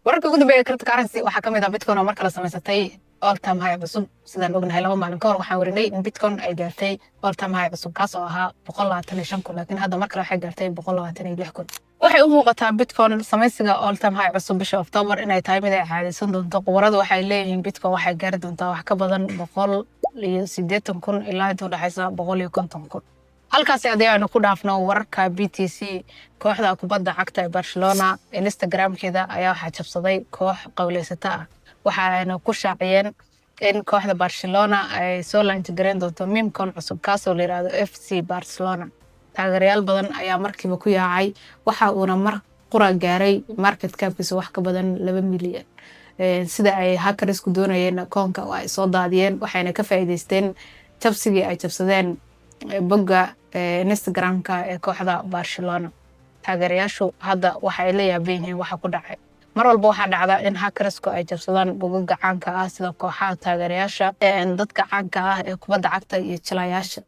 Wararka ugu dambeeya cryptocurrency waxaa ka mid ah Bitcoin oo mar kale samaysatay all time high cusub. Sidaan ognahay, 2 maalin ka hor waxaan warinay in Bitcoin ay gaartay all time high cusub, kaas oo ahaa 125,000, laakiin hadda mar kale waxay gaartay 126,000. Waxay u muuqataa Bitcoin samaysiga all time high cusub bisha October inay tahay mid ay caadaysan doonto. Khubaradu waxay leeyihiin Bitcoin waxay gaari doontaa wax ka badan 180,000 ilaa inta udhexaysa 150,000. Halkaasi haddii aynu ku dhaafno wararka BTC, kooxda kubadda cagta ee Barcelona Instagramkeeda ayaa waxaa jabsaday koox qowleysata ah. Waxaayna ku shaaciyeen in kooxda Barcelona ay soo launch gareyn doonto meme coin cusub, kaasoo la yirahdo FC Barcelona. Taageerayaal badan ayaa markiiba ku yaacay, waxa uuna mar qura gaaray market capkiisa wax ka badan 2 milyan. Sida ay hackersku doonayeen, coinka oo ay soo daadiyeen, waxayna ka faa'iideysteen jabsigii ay jabsadeen bogga Instagramka ee kooxda Barcelona. Taageerayaashu hadda waxa ay la yaaban yihiin waxa ku dhacay. Mar walba waxaa dhacda in hackersku ay jabsadaan bogagga caanka ah, sida kooxaha taageerayaasha, dadka caanka ah ee kubadda cagta iyo jilayaasha.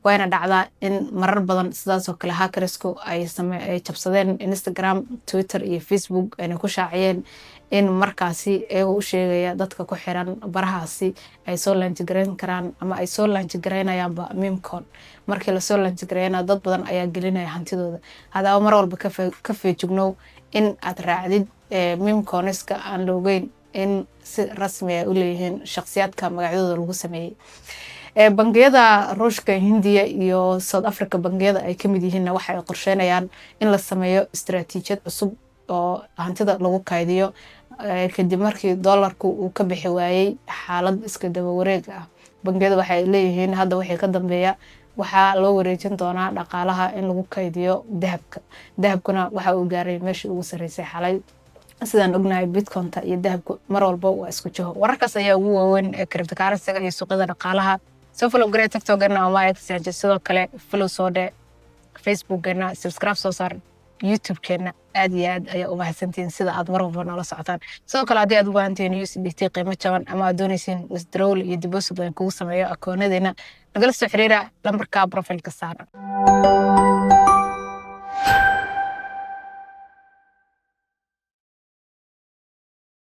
Wayna dhacdaa in marar badan sidaasoo kale hackersku ay jabsadeen Instagram, Twitter iyo Facebook, ayna ku shaaciyeen in markaasi iyagoo u sheegaya dadka ku xiran barahaasi ay soo launch gareyn karaan ama ay soo launch gareynayaanba meme coin. Markii lasoo launch gareyna, dad badan ayaa gelinaya hantidooda. Haddaba mar walba ka feejignow in aad raacdid meme coinska aan la ogeyn in si rasmi ay u leeyihiin shakhsiyaadka magacyadooda lagu sameeyey. Bangiyada Ruushka, Hindiya iyo South Africa, bangiyada ay kamid yihiinna, waxa ay qorsheynayaan in la sameeyo istaraatiijiyad cusub oo hantida lagu kaydiyo, kadib markii doolarku uu ka bixi waayey xaalad iska daba wareeg ah. Bangiyada waxay leeyihiin hadda wixii ka dambeeya waxaa loo wareejin doonaa dhaqaalaha in lagu kaydiyo dahabka. Dahabkuna waxa uu gaaray meeshii ugu sarreysay xalay. Sidaan ognahay, Bitcointa iyo dahabku mar walba waa isku jiho. Wararkaas ayaa ugu waaweyn ee cryptocurrency-ga iyo suuqyada dhaqaalaha. Soo follow garee TikTokena ama exchange, sidoo kale follow soo dhe Facebookena, subscribe soo saar YouTube-keena. Aad iyo aad ayaa u mahadsantihiin sida aad mar walba noola socotaan. Sidoo kale, haddii aad u baahantihiin USDT qiimo jaban ama aad doonaysiin withdrawal iyo deposit aan kugu sameeyo akoonadeena, nagala soo xiriira lambarka profilka saaran.